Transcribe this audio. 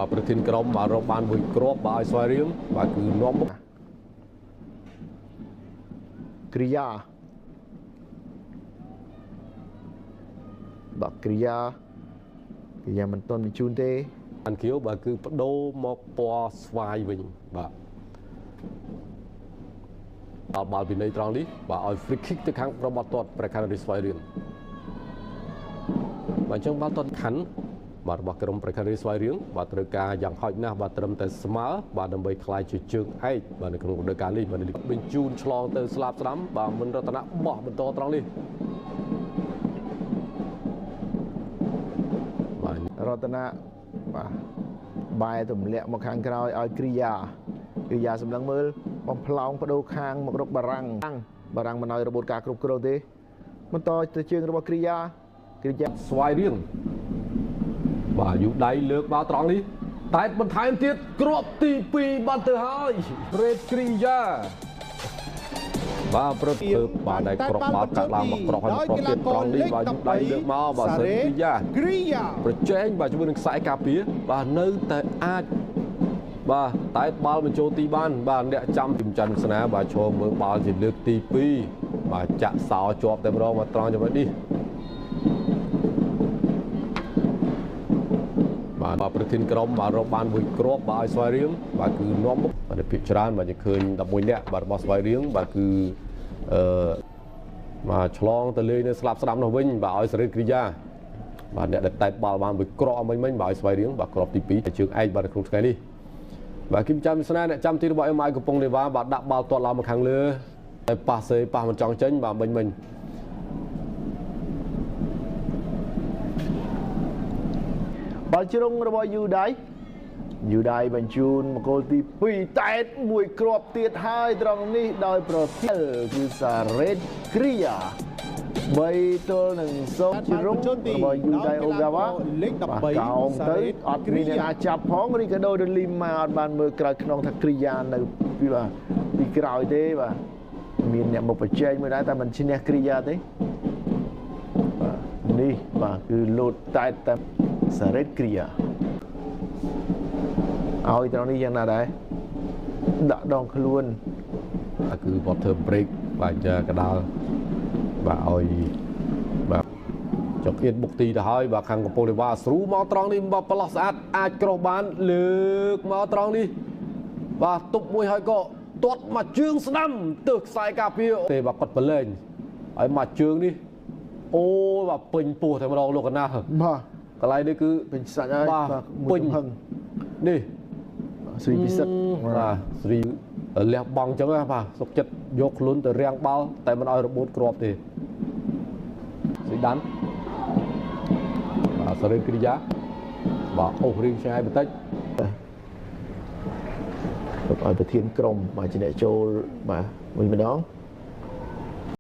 បាទប្រធានក្រុមបាទរកបានមួយគ្រាប់បាទឲ្យស្វាយរៀងបាទគឺនាំមុខគ្រិយាបាទគ្រិយាគ្រិយាមិនទាន់បញ្ជូនទេអានខៀវបាទគឺបដូរមកពណ៌ស្វាយវិញបាទបាល់ពីនៃត្រង់នេះបាទឲ្យ free kick ទៅខាងក្រុមបាល់ទាត់ព្រះខ័នរាជស្វាយរៀងបាទអញ្ចឹងបាល់ទាត់ខណ្ឌបាទរបស់ក្រុមព្រះខ័នរាជស្វាយរៀងបាទត្រូវការយ៉ាងហោចណាស់បាទត្រឹមតែស្មើបាទដើម្បីក្លាយជាជើងឯកបាទនៅក្នុងរដូវកាលនេះបាទបញ្ជូនឆ្លងទៅស្លាបស្ដាំបាទមិនរតនៈបោះបន្តត្រង់នេះបាទរតនៈបាទបែរទម្លាក់មកខាងក្រោយឲ្យគ្រិយាគ្រិយាសម្លឹងមើលបំផ្លោងបដូរខាងមករកបារាំងបារាំងមិនឲ្យរបូតការគ្រប់គ្រងទេបន្តទៅជើងរបស់គ្រិយាគ្រិយាស្វាយរៀងបាទយូដៃលើកបាល់ត្រង់នេះតែបន្ថែមទៀតគ្រាប់ទី2បានទៅហើយរ៉េតគ្រីយ៉ាបាទប្រធ្វើបាទដែលគ្រាប់បាល់កាត់ឡើងមកគ្រាប់ហើយគ្រាប់ទៀតត្រង់នេះបាទយូដៃលើកមកបាទសេគ្រីយ៉ាប្រជែងបាទជាមួយនឹងខ្សែការពារបាទនៅតែអាចបាទតែបាល់បញ្ចូលទីបានបាទអ្នកចាំទីច័ន្ទវាសនាបាទឈរមើលបាល់ជាលើកទី2បាទចាក់សោជាប់តែម្ដងមកត្រង់ចំណុចនេះបាទប្រធានក្រុមបាទរកបានមួយគ្រាប់បាទឲ្យស្វាយរៀងបាទគឺនាំមុខបាទភាគច្រើនបាទយើងឃើញ11នាក់បាទរបស់ស្វាយរៀងបាទគឺអឺបាទឆ្លងទៅលេងនៅស្លាប់ស្ដាំនោះវិញបាទឲ្យសេរីគ្រិយាបាទអ្នកដែលតែបាល់បានមួយគ្រាប់មិញមិញបាទឲ្យស្វាយរៀងបាទគ្រាប់ទី2ជើងឯកបាទនៅក្នុងថ្ងៃនេះបាទគឹមចាំវាសនាអ្នកចាំទីរបស់ MI កំពង់នេវ៉ាបាទដាក់បាល់ទាត់ឡើងមកខាងលើតែប៉ះសេប៉ះមិនចង់ចេញបាទមិញមិញបាល់ជ្រុងរបស់យូដៃយូដៃបញ្ជូនមកគោលទី2តែមួយគ្រាប់ទៀតហើយត្រង់នេះដោយប្រធានគឺសារ៉េតគ្រីយ៉ា3ទល់នឹង0ជ្រុងរបស់យូដៃអូហ្គាវ៉ាលេខ13កោងទៅអត់មានអ្នកណាចាប់ផងរីកាដូដេលីម៉ាអត់បានមើលក្រោយខ្នងថាគ្រីយ៉ានៅពីក្រោយទេបាទមានអ្នកមកប្រជែងមួយដែរតែមិនឈ្នះគ្រីយ៉ាទេបាទនេះបាទគឺលោតតែតែសារ៉េតគ្រីយ៉ាឲ្យត្រង់នេះយ៉ាងណាដែរដាក់ដងខ្លួនគឺ water break បាទកដាលបាទឲ្យបាទចុកអៀតបុកទីទៅហើយបាទខាងកំពង់លេវ៉ាស្រូមកត្រង់នេះបាទប្រឡោះស្អាតអាចក្រោះបានលើកមកត្រង់នេះបាទទប់មួយហើយក៏ទាត់មកជើងស្ដាំទៅខ្សែការពារទេបាទគាត់ប្រឡែងឲ្យមកជើងនេះអូបាទពេញពោះតែម្ដងលោកកណាបាទកន្លែងនេះគឺពេញសាច់ហើយបាទពេញនេះស្រីពិសិដ្ឋបាទស្រីលះបង់ចឹងណាបាទសុកចិត្តយកខ្លួនទៅរាំងបាល់តែមិនឲ្យរបួតគ្រាប់ទេស្រីដាន់បាទសរិនគ្រិយាបាទអូសរៀងឆ្ងាយបន្តិចទុកឲ្យប្រធានក្រុមបាទជាអ្នកចូលបាទវិញម្ដង